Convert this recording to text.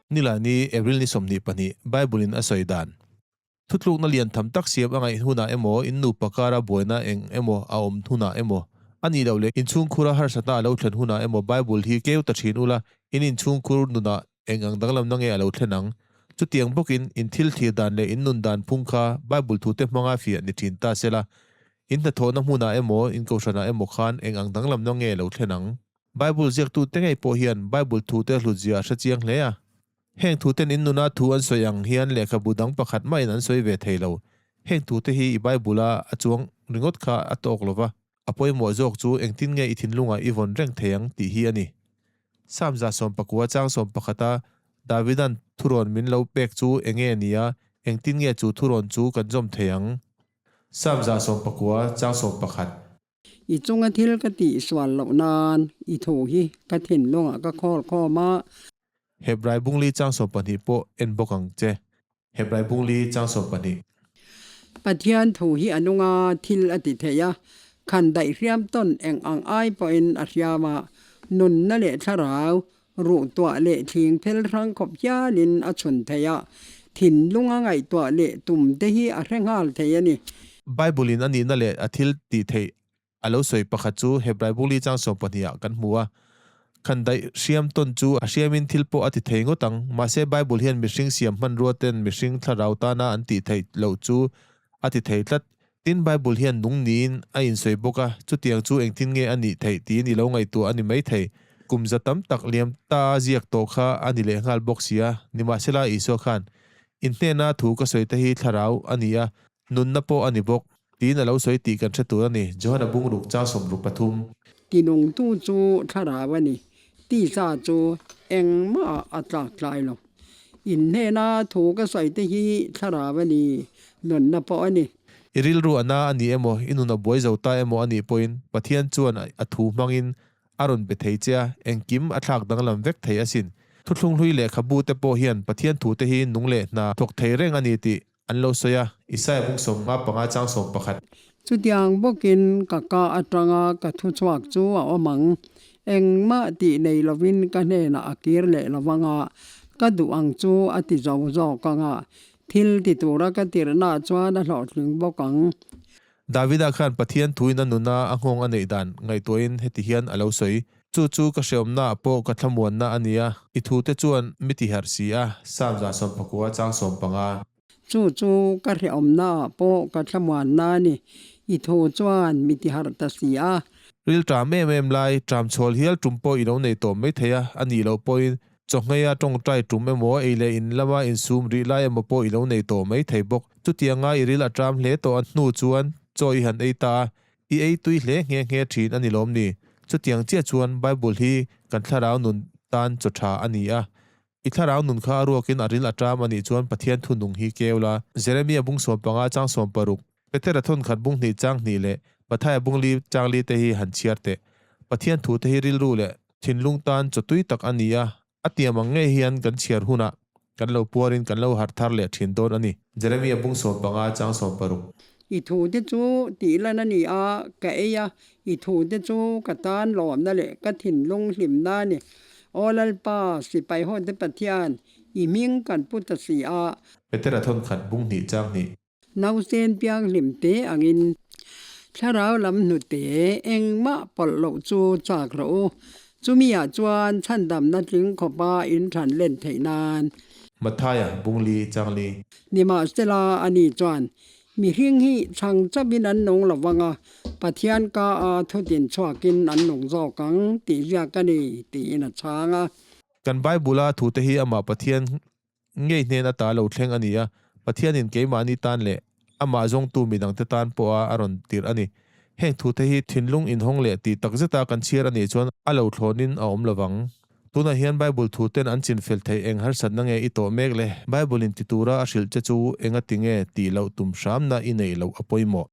Nilani, April ni 22, Bible-in a sawi dan. Thutlukna lian tham tak siam a ngaih hunah emaw, in nupa kara buaina eng emaw a awm hunah emaw, a nih loh leh inchhungkhura harsatna a lo thlen hunah emaw Bible hi keu ta thin ula, in inchhungkhur nunah eng ang danglamna nge a lo thlen ang? Chutiang bawkin, in thil thlir dan leh in nun dan phung kha Bible thute hmanga fiah ni thin ta sela, in hnathawhna hmunah emaw, in kohhranah emaw khan eng ang danglamna nge a lo thlen ang? Bible ziaktute ngei pawh hian Bible thute hlutzia a hre chiang hle a. Heng thuten in nuna thu an sawi ang hian lehkhabu dang pakhat mahin an sawi ve thei lo. Heng thute hi i Bible-a a chuang ringawt kha a tawk lo va, a pawimawh zawk chu engtin nge i thinlungah i vawn reng thei ang tih hi a ni. Psalm 19 chang 11-a Davida'n thurawn min lo pek chu enge a ni a, engtin nge chu thurawn chu kan zawm thei ang? Psalm 19 chang 11. I chunga thil ka tih sual loh nan i thu hi ka thinlungah ka khawl khawm a. Hebrai bungli chang 12 pawh en bawk ang che. Hebrai bungli chang 12. Pathian thu hi a nunga thil a ti thei a, khan daih hriam tawn eng ang ai pawhin a hriam a, nunna leh thlarau, ruh tuah leh thling phel hrang khawp hialin a chhun thei a, thinlunga ngaihtuah leh tum te hi a hre nghal thei a ni. Bible in a nihna leh a thil tih theih a lo sawi pakhat chu Hebrai bukli chang 12 ah kan hmu a. Khan daih hriam tawn chu a hriamin thil pawh a ti thei ngawt ang, mahse Bible hian mihring siam hmanrua ten mihring thlarau tana an tih theih loh chu a ti thei tlat. Tin, Bible hian nung niin a insawi bawk a, chutiang chu engtin nge a nih theih tiin i lo ngaihtuah a ni maithei. Kum za tam tak liam ta a ziak tawh kha a ni leh nghal bawk si a, nimahsela Isua khan, In hnena thu ka sawi te hi thlarau a ni a, nunna pawh a ni bawk, tiin a lo sawi tih kan hre tur a ni, Johana bungruk chang 63. Tinungtu chu thlarau a ni, tisa chu engmah a tlak tlai lo. In hnena thu ka sawi te hi thlarau a ni, nunna pawh a ni. I rilru a na a ni emaw, i nun a buai zo ta emaw a nih pawhin Pathian chuan a thu hmangin a rawn be thei che a, engkim a thlak danglam vek thei asin. Thuthlung hlui lehkhabu te pawh hian Pathian thu te hi nung leh hna thawk thei reng a ni tih an lo sawi a, Isaia bung 55 chang 11. Chutiang bawkin ka ka atanga ka thuchhuak chu a awm ang. Engmah tih nei lovin ka hnenah a kir leh lo vang a, ka duh ang chu a ti zo zawk ang a, thil ti tura ka tirhnaah chuan a hlawhtling bawk ang. Davida khan Pathian thuin a nuna a nghawng a neih dan ngaihtuahin heti hian a lo sawi, Chu chu ka hreawmnaah pawh ka thlamuanna a ni a, i thute chuan mi tiharh si a. Psalm 19 chang 15. Chu chu ka hreawmnaah pawh ka thlamuanna a ni, i thu chuan mi tiharh ta si a. Ril ṭam em em lai, ṭam chhawl hial ṭum pawh i lo nei tawh mai thei a, a nih loh pawhin chawhngheia ṭawngṭai ṭum emaw, ei leh in lama insum rih lai emaw pawh i lo nei tawh mai thei bawk. Chutianga i ril a ṭam hle tawh a hnu chuan chaw i han ei ta a, I ei tui hle nghe nghe thin a ni lawm ni? Chutiang chiah chuan Bible hi kan thlarau nun tan chaw tha a ni a. I thlarau nun kha a ruakin a ril a ṭam a nih chuan Pathian thu nung hi keu la. Jeremia bung 15 chang 16, Petera thawn khat bung hnih chang hnih leh Mathaia bung li chang li te hi han chhiar teh. Pathian thu te hi rilru leh thinlung tan chaw tui tak a ni a, a tiam ang ngei hian kan chhiar hunah kan lo puarin kan lo harh thar leh thin dawn a ni. Jeremia bung 15 chang 16. I thute chu tih lan a ni a, ka ei a, i thute chu ka tan lawmna leh ka thinlung hlimna a ni. Aw Lalpa, sipai hawte Pathian, i hming kan pu ta si a. Petera thawn khat bung hnih chang hnih. Nausen pianghlim te angin thlarau lam hnute engmah pawlh loh chu chak rawh u. Chumi-ah chuan chhandamna tling khawpa in than len theih nan. Mathaia, Bungli, Changli. Nimahsela ani chuan, Mihring hi chhang chauhin an nung lo vang a, Pathian ka a thutin chhuakin an nung zawk ang tih ziak a ni, tiin a chhang a. Kan Bible-a thute hi amah Pathian Ngei hnen ata lo thleng a ni a, Pathianin keimahni tan leh amah zawngtu midangte tan pawha a rawn tirh a ni. Heng thute hi thinlung inhawng leh tih takzeta kan chhiar a nih chuan a lo thlawnin a awm lovang. Tunah hian Bible thuten an chinfel theih eng harsatna nge i tawh mek le? Bible-in ti tura a hrilh che chu enga tinge tih loh tum hramna i neih loh a pawimawh.